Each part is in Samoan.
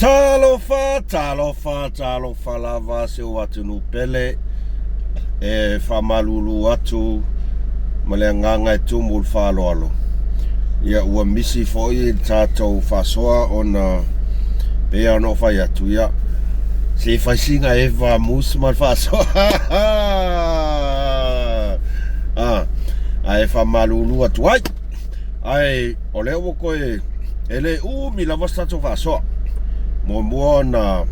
Talofa, talofa, talofa lava si ou atunuu pele e faamalulu atu ma le agaga e tumu i le faaaloalo. Ia ua misi foi le tatou faasoa ona pei lava ona ou fai atu, ia se i fai sina eva musu ma le faasoa. Ah, ae faamalulu atu ai. Ae o lea ua toe e le umi lava se tatou faasoa. Muamua ona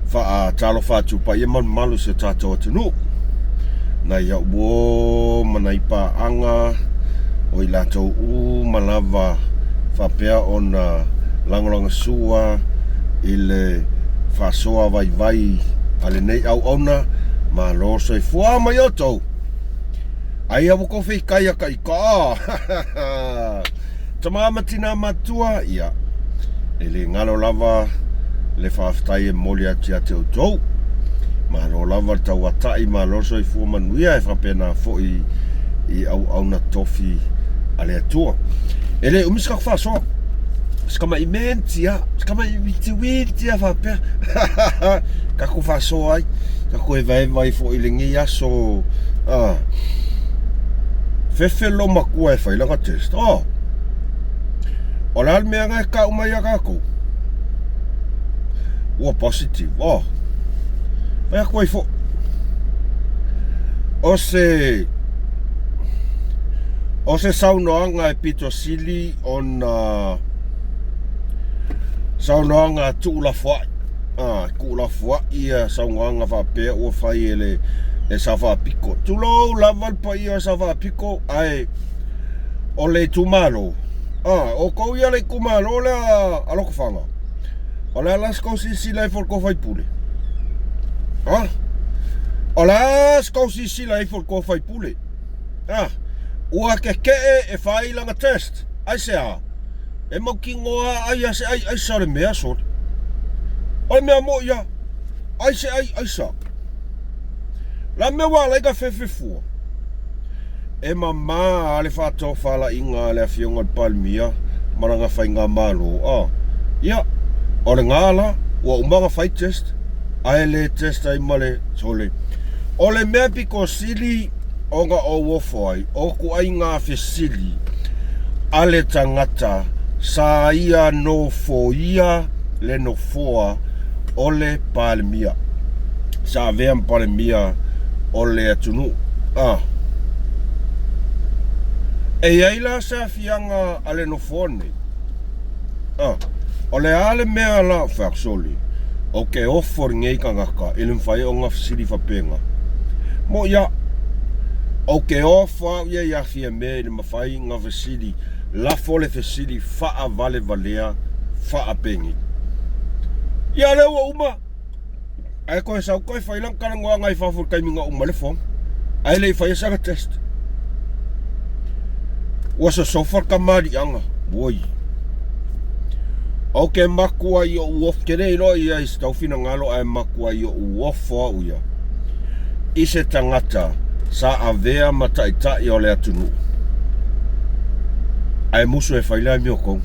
faatalofa atu i paia ma mamalu o si o tatou atunuu, nai au uo ma nai paaga o i latou uma lava faapea ona lagolagasua i le faasoa vaivai a lenei auauna. Malo soifua mai outou! Aia ua kou feikai a ka ika Tama ma tina matua, ia, e le galo lava le faafetai e momoli atu ia te outou. Malo lava le tauatai, malo le soifua manuia e faapena foi i auauna tofi a le Atua. E le umi se tatou faasoa, si tamai menti lava, si tamai witiwiti lava faapea tatou faasoa ai, tatou evaeva ai foi i lenei aso. Ah, fefe lou matua e fai lana test. Oh, o le a le mea na e tau mai ia tatou? Ua positive. Oh, fai atu ai foi. O se o se saunoaga e pito sili ona saunoaga tuulafoai. Ah, tuulafoai ia saunoaga faapea ua fai e le e Sao Faapito. Tulou lava le paia o Sao Faapito, ae o le itumalo, ah, o tou ia le itumalo lea a Lotofaga, o le a la se tou silasila ifo i le tou faipule? Ah, o le a se tou silasila ifo i le tou faipule? Ah, ua keke'e e fai lana test, aisea? E mautinoa ai a se ai aisa o le mea sole. O le mea mo'i a, ai se ai aisa. La mea ua alai ka fefe fua. E mama a le faatofalaiga a le afioga i le Palemia ma lana faigamalo. A, ia, o lena la, ua uma ona fai test, ae le test ai ma le sole. O le mea pito sili ona ou ofo ai, o ituaiga fesili a le tagata sa ia nofoia le nofoa o le Palemia, sa avea ma Palemia o le atunuu. A. E i ai la se aafiaga a le nofoa lenei? A. O le a le mea la o fai atu, Sole, ou te ofo i lenei tagata i le mafai ona fesili faapena. Moʻi a, ou te ofo au ia ia Fiame i le mafai ona fesili, lafo le fesili faavalevalea faapenei. Ia lea ua uma, ae toe sau toe fai lana talanoaga i fafo i le taimi na uma ai le fono, ae le i faia sana test. Ua sosofa le tamaliiaga, oi. Ou te matua i ou ofo, te le iloa ia i se tau finagalo ae matua i ou ofo au ia i se tagata sa avea ma taitai o le atunuu ae musu e fai le amiotonu.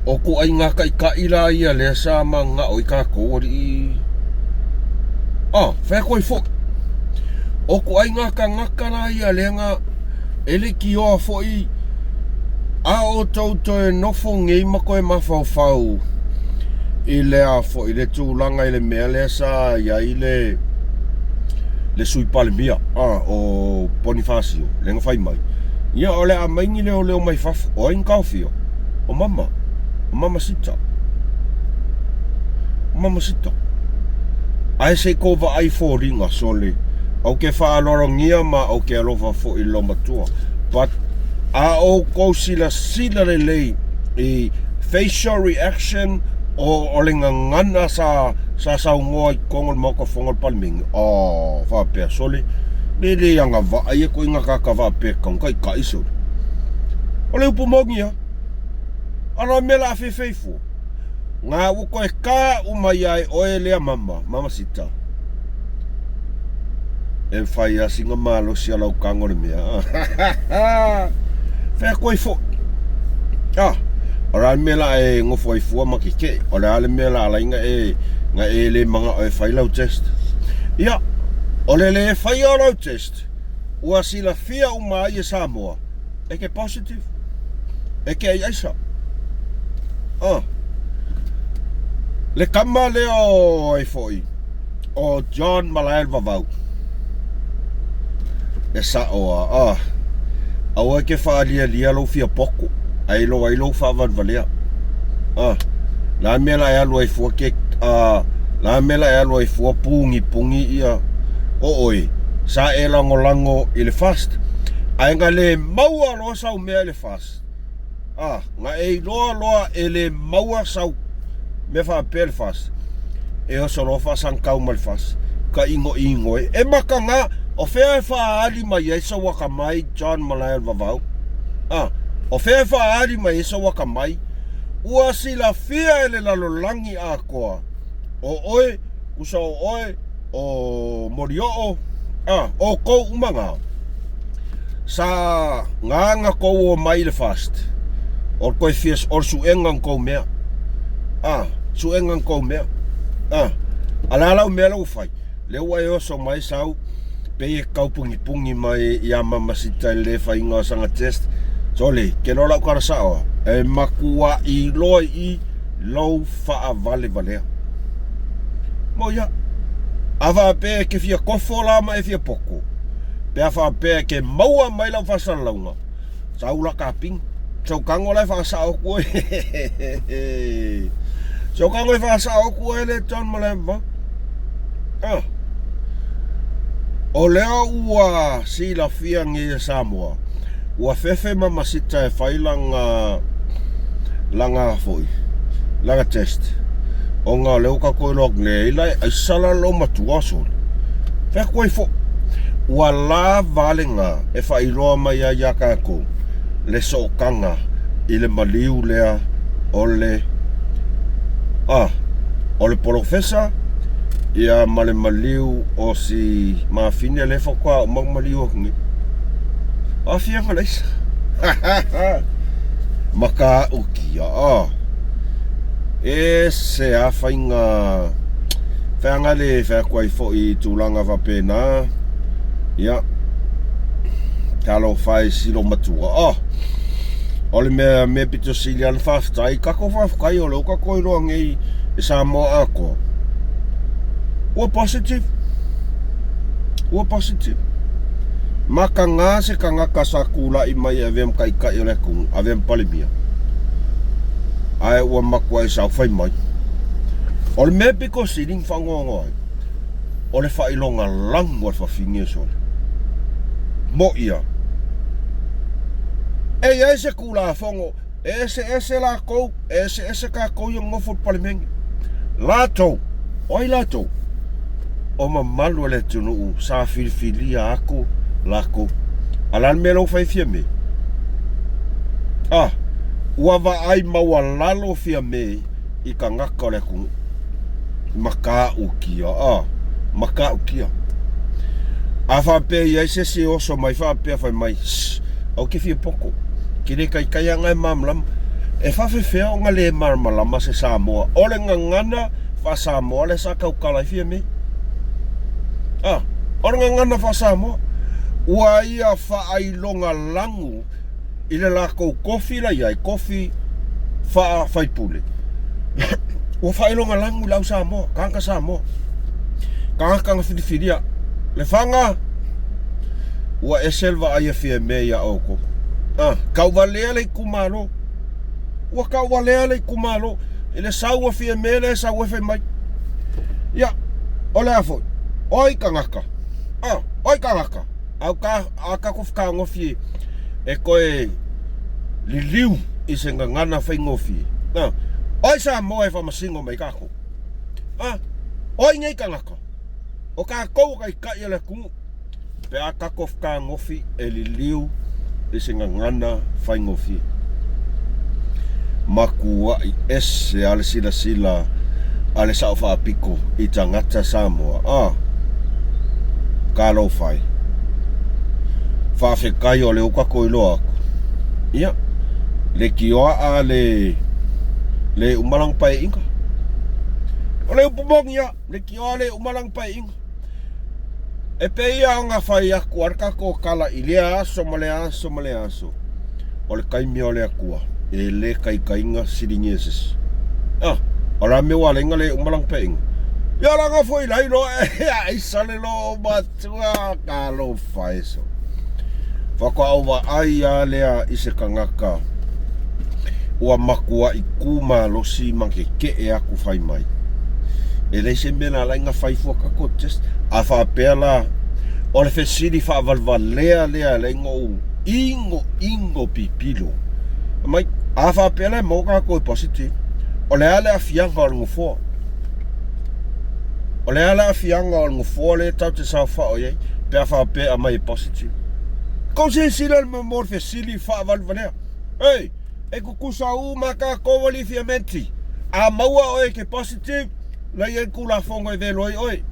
O ituaiga taitai la ia lea sa mananao ai tatou alii. Ah, fai atu ai foi. O ituaiga tagata la ia lea na e leitioa foi a outou toe nofo nei ma toe mafaufau i le a foi le tulaga i le mea lea sa i ai le le Sui Palemia a o Ponifasio lea na fai mai ia o le a aumai ni leoleo mai fafo. O ai na taofia? O mama. O Mamasita. O Mamasita. Ae se i tou vaai i foliga sole. Ou te faaaloalogia ma ou te alofa foi i le loomatua. But a outou silasila lelei i facial reaction o, o le gagana sa, sa saunoa i totonu o le Maota Fono o le Palemene, oh, faapea sole, le le agavaa ia ituaiga tagata faapea e tatau ona taitai sole. O le upu moni lava, a o le mea o le a fefe ifo, na ua toe tau mai lava e oe lea mama, Mamasita, e fai lava sina malosi o lau tago i le mea. Fai atu ai foi. Ah, O le a le mea la e gofo ai fua ma kekeʻe? O le a le mea la ala ai na e na e le manaʻo e fai lau test? Ia, o le lē faia o lau test, ua silafia uma ai e Samoa e ke positive, e ke ai aisa. Ah. Le kama lea o ai foi, o John Malaelevavau. E sa'o a, ah, aua e ke faalialia lou fia poku, ae iloa ai lou faavalevalea. Ah, la mea la e alu ai fua ke, ah, la mea la e alu ai fua pugipugī ia o oe, sa e lagolago i le FAST. Ae na le maua loa sau mea i le FAST, A, na e iloa loa e le maua sau mea faapea le FAST, e oso loa faasagitau ma le FAST, ka igoigo e. E makaga, o fea e faaali mai ai sou akamai John Malae o le Vavau? A, o fea e faaali mai ai sou akamai? Ua silafia e le lalolagi atoa, o oe, tusa o oe, o Molioo, a, outou uma na, sa na na tou omai i le FAST, o le toe fia, o le suega na tou mea, a, suega na tou mea, a, a le a lau mea la ua fai, lea ua e oso mai sau, pei e tau pugipugī mai iā Mamasita i le le faiga o sana test, sole, ke iloa lau tala sa'o, e matua'i iloa i i lou faavalevalea. Mo ia. A faapea e ke fia kofo la ma e fia poko, pe a faapea e ke maua mai lau faasalalauga, sau la kaping. Sau tago la e faasao atu oe. Sau tago e faasao atu oe le John Maleva. Ah. O lea ua silafia nei e Samoa, ua fefe Mamasita e fai lana lana foi lana test ona o lea ua tatou iloa atu nei la e aisa la lou matua sole. Fai atu ai foi ua lava lena e faailoa mai ai iā tatou le sootaga i le maliu lea o le a o le polofesa ia ma le maliu o si mafine lea faatoa uma maliu atu nei. Afia ma le aisa. Matautia a. E se a faiga feaga le fai atu ai foi i tulaga faapena. Ia, talofa e silo matua. Oh, o le mea mea pito sili ana faafetai, tatou faafetai o lea ua tatou iloa nei e Samoa atoa. Ua positive. Ua positive. Makaga se tagata sa tula'i mai e avea ma taitai o le atunuu, avea ma Palemia, ae ua matuai saofai mai. O le mea pito sili ona faanoanoa ai, o le faailoga lanu a le fafine sole. Mo'i a. E i ai se Tulafono, e eseese latou, e eseese tatou ia nonofo i le Palemene. Latou, o ai latou? O mamalu o le atunuu sa filifilia atu latou. A o le a le mea la ua fai ai Fiame? A, ua vaai maualalo Fiame i tagata o le atunuu. Matautia, a, matautia. A faapea e i ai se isi e oso mai faapea fai mai, Shh, aua ke fia poto, ke le taitai lava na e malamalama. E faafefea ona le malamalama se Samoa? O le gagana faa-Samoa lea sa tautala ai Fiame. A, o le gagana faa-Samoa. Ua ia faailoga lanu i le latou tofi la i ai, tofi faa-faipule, ua faailoga lanu i le au Samoa, tagata Samoa, tagata na filifilia. Lefaga, ua ese le vaai a Fiame iā outou. A, tauvalea le itumalo. Ua tauvalea le itumalo i le sau a Fiame lea e sau ai fai mai. Ia, o le a foi? O ai tagata? A, o ai tagata? A a tatou fetagofie e toe liliu i se gagana faigofie. A, o ai Samoa e faamasino mai tatou? A, o ai nei tagata? O tatou o taitai o le atunuu pe a tatou fetagofi e liliu i se gagana faigofie. Matuai ese a le silasila a le Sao Faapito i tagata Samoa. A, talofa e. Faafetai o lea ua tatou iloa atu. Ia, le tioaa le. Le uma lana paeaiga. O le upu moni lava, leitioa le uma lana paeaiga. E pei lava ona fai atu a le tatou tala i lea aso ma lea aso ma lea aso, o le taimi o le Atua, e le taitaiina siligia e se isi. Ah, o le a mea ua ala ai ona le uma lana paeaiga? Ia la nofo i lai loa e aisa le loo matua, talofa e so. Faatoa ou vaai lava lea i se tagata ua matuai tu malosi ma tetee atu fai mai. E leai se mea na ala ai ona fai fua tatou test. A faapea la, o le fesili faavalevalea lea e ala ai ona ou inoino pipilo. Fai mai, a faapea la e maua tatou e positive, o le a le aafiaga o le nofoa? O le a le aafiaga o le nofoa lea tatou te saofao i ai pe a faapea e aumai e positive? Tou silasila i le mo le fesili faavalevalea. Ei, e tutusa uma tatou alii fiamenti. A maua oe e te positive, la i ai le Tulafono e velo ai oe.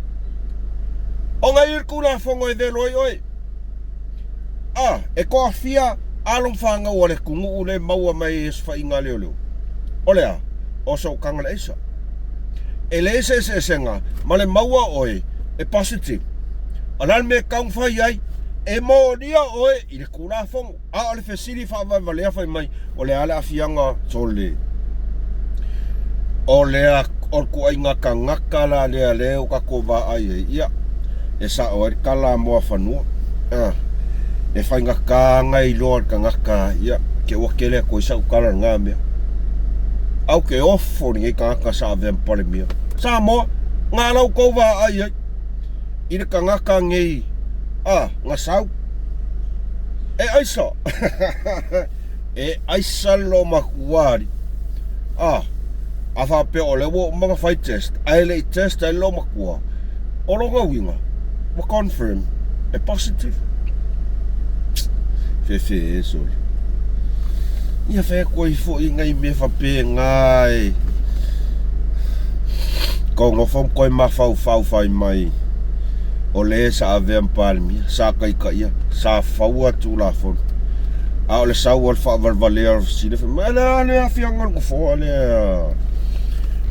O la i ai le Tulafono e velo ai oe. A, e toafia alo ma fanau a le atunuu lea e maua mai ai osofaiga a leoleo. O le a? O sootaga le aisa. E leai se eseesega ma le maua oe e positive. O le a le mea e tatau ona fai ai? E molia oe i le Tulafono. A o le fesili faavalevalea fai mai, o le a le aafiaga sole? O le o le ituaiga tagata la lea lea ua tatou vaai ai, ia, e sao ai le tala a Moafanua, a, e faigata ona iloa e le tagata, ia, te ua tele atu ai sau tala i lena mea. Ae ou te ofo i lenei tagata sa avea ma Palemia. Samoa, na la outou vaai ai i le tagata nei, a, na sau. E aisa! E aisa le loomatua alii. A, a faapea o lea ua uma ona fai test, ae le i test ai le loomatua, o lona uiga, ua confirm e positive. Fefe e sole. Ia fai atu ai foi nai mea faapena e kou nofo ma koe mafaufau fai mai o le sa avea ma Palemia, sa taitaia, sa faua Tulafono. A o le sau o le faavalevalea o le fesili, fai mai, o le a le aafiaga o le nofoa lea?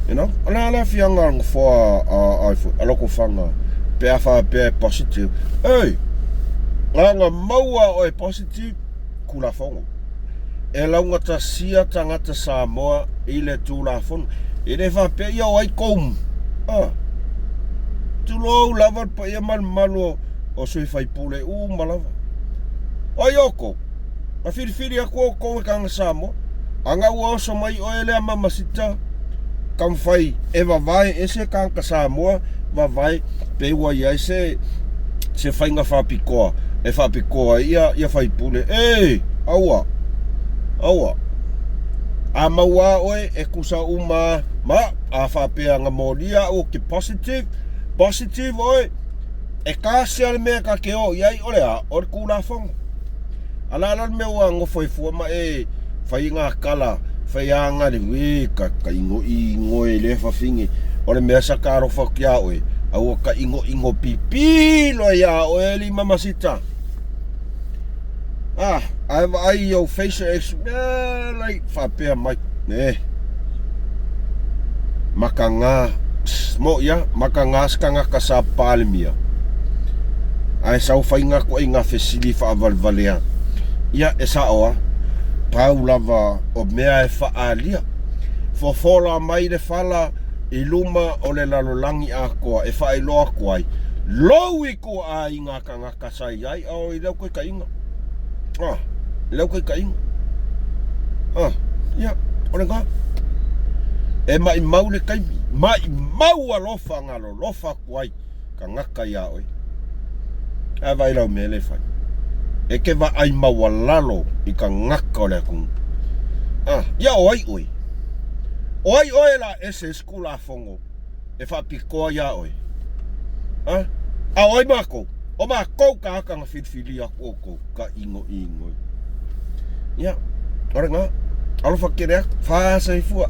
You know, o le a le aafiaga o le nofoa a, a, a Lotofaga pe a faapea e positive? Ei, na ona maua oe positive, Tulafono. E laugatasia tagata Samoa i le Tulafono. E le faapea ia o ai kou. Ah. Tulou lava le paia ma le mamalu o, o sui faipule uma lava. O ai outou? Na filifili atu outou e tagata Samoa. Ana ua oso mai oe lea mamasita taumafai e vavae ese tagata Samoa, vavae pe ua i ai se se faiga faapitoa e faapitoa ai ia, ia faipule. E, aua, aua. A maua oe e tusa uma ma a faapea na molia au ke positive, positive oe, e kasia le mea ta te o i ai o le a, o le Tulafono. A la la le mea ua nofo ai fua ma e fai ngā kala, fai anga le ue, ka, ka ingo ingo e le fafine, o le mea sa ka alofa atu iā oe, a ua ka ingo ingo pipī loa iā oe e lima masita. Ah, ae vaai i ou facial ex, eh, like, faapea mai, eh, makagā, moʻi a, makagā se tagata sa Palemia, ae sau faiga atu ai ngā fesili faavalevalea, ia, e sao a, pau lava o mea e faaalia, fofola mai le fala i luma o le lalolagi atoa e faailoa atu ai, lou ituaiga tagata sa i ai, a o i lau taitaiga. Ah, i lau taitaiga. Ah, ia, o lena. E maʻimau le taimi, maʻimau alofa na lolofa atu ai tagata iā oe. Ae vaai lau mea lea e fai. E te vaai maualalo i tagata o le atunuu. Ah, ia o ai oe? O ai oe la ese i se Tulafono e faapitoa iā oe? Ha? A o ai mākou? O mākou tagata na filifilia atu outou ka inoinoi. Ia, o lena. Alofa tele atu. Fā soifua.